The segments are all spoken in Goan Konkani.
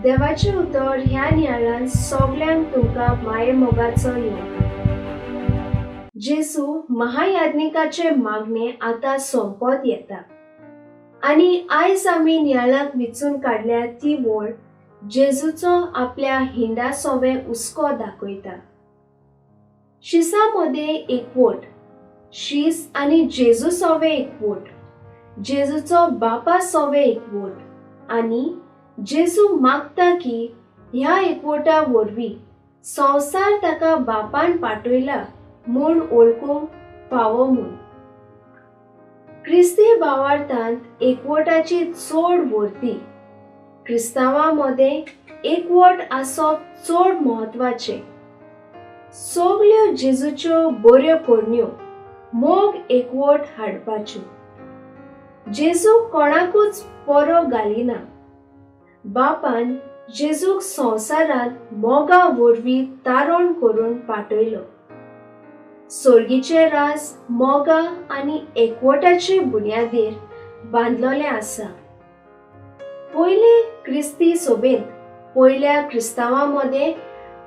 देवाचें उतर ह्या नियाळान सगल्यांक तुमकां मायेमोगाचो येवकार. जेजू महायाज्ञिकाचे मागणे आतां सोंपत येता आनी आयज आमी नियाळाक विचून काडल्या ती वळ जेजूचो आपल्या हिंडा सोवे हुस्को दाखयता. शिसा मदें एकवट, शीस आनी जेजू सोवे एकवट, जेजूचो बापा सोवे एकवट आनी जेजू मागता की ह्या एकवटा वरवीं संवसार ताका बापान पाठयला म्हूण वळखूंक फावो म्हूण. क्रिस्ती भावार्थांत एकवटाची चड वर्ती. क्रिस्तांवां मदें एकवट आसप चड म्हत्वाचें. सगल्यो जेजूच्यो बऱ्यो करण्यो मोग एकवट हाडपाच्यो. जेजू कोणाकूच परो घालिना. बापान जेजूक संवसारांत मोगा वरवीं तारण करून पाठयलो. सोर्गीचें राज मोगा आनी एकवटाचे बुन्यादीर बांदलोलें आसा. पयले क्रिस्ती सोबेंत पयल्या क्रिस्तांवां मदें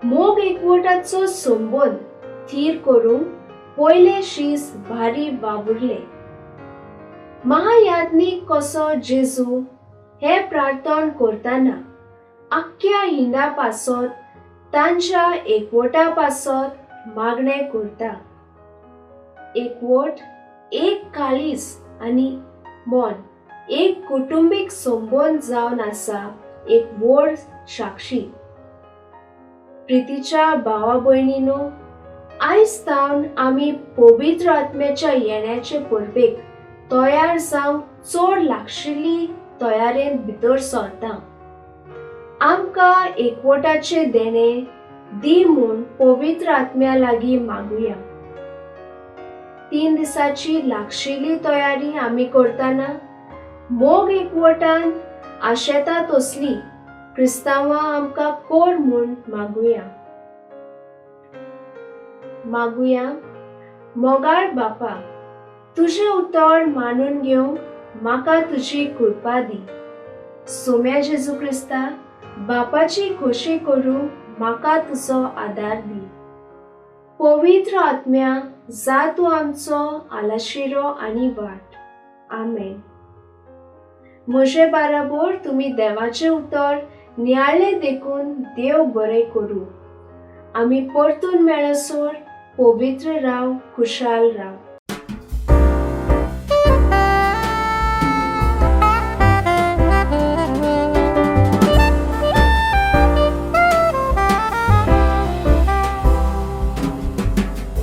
मोग एकवटाचो संबंद थीर करूंक पयले शीस भारी वावुरले. महायाज्ञीक कसो जेजू हें प्रार्थन करतना आख्ख्या हिंडा पासत तांच्या एकवटा पासत मागणें करता. एकवट एक काळीज आनी मन एक कुटुंबीक संबंद जावन आसा एक व्हड साक्षी. प्रितीच्या भावा भयणीनो, आयज सावन आमी पवित्र आत्म्याच्या येण्याचे परबेक तयार जावंक चड लागशिल्ली तयारेन भितर सरता. आमकां एकवटाचें देणें दी म्हूण पवित्र आत्म्या लागीं मागुया. 3 दिसांची लागशिल्ली तयारी आमी करतना मोग एकवटान आशेता तसली क्रिस्तांवां आमकां कोर म्हूण मागुया. मागुया, मोगाळ बापा, तुजें उतर मानून घेवंक म्हाका तुजी कृपा दी. सोम्या जेजू क्रिस्ता, बापाची खोशी करूंक म्हाका तुजो आदार दी. पवित्र आत्म्या, जा तूं आमचो आलाशिरो आनी वाट. आमेन. म्हजे बाराबोर तुमी देवाचें उतर नियाळ्ळें देखून देव बरें करूं. आमी परतून मेळसर पवित्र राव, खुशाल राव.